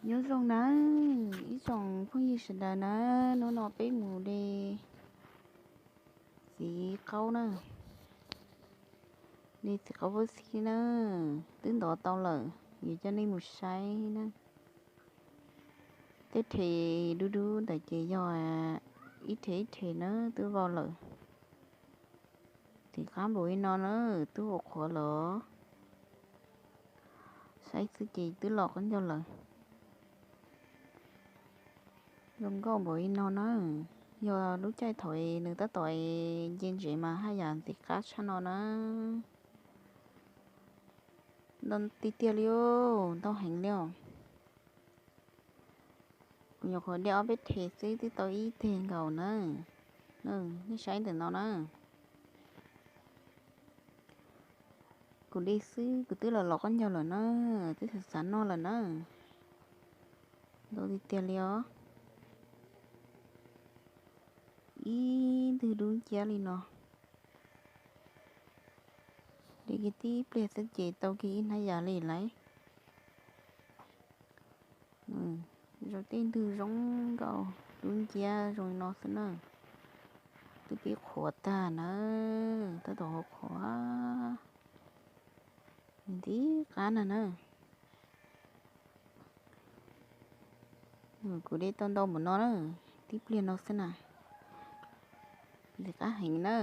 Nyob zoo na, ib tsoom phooj ywg sawv daws na, hnub no peb mus de txiv qaub na, de txiv qaub pub xib na, twb ntov tau lawm, yuav coj nej mus saib na. Tej rhe dub dub ntawd ces yog ib rhe ib rhe na twb vau lawm. Tim qab npaum li no na, twb vau qhuav los, saib xwb ces twb los qab ncauj lawm. Zoo nkauj npaum li no na, yog lub caij thaum nws tab tom nce ntsev mas haj yam ntxim qab tshaj no na. Ntau tiag tiag li, ntau heev li os. Kuv nyuam qhuav de ob peb rhe xwb twb tau ib teg nkaus na. Nej saib ntawm no na. Kuv de xwb kuv twb los los qab ncauj lawm na, twb xav xav noj lawm na. Ntau tiag tiag li os. Ib ntwg dub nciab li no. De kiag tib pliag xwb ces tau kiag ib hnab yas li lauj. Zoo tej ntwg zoo nkauj dub nciab zoo li no xwb na. Twb pib qhuav tag na, tab tom qhuav ntxim qab na na. Kuv de tau ntau npaum no na, tib pliag no xwb na. Ntxim qab heev na.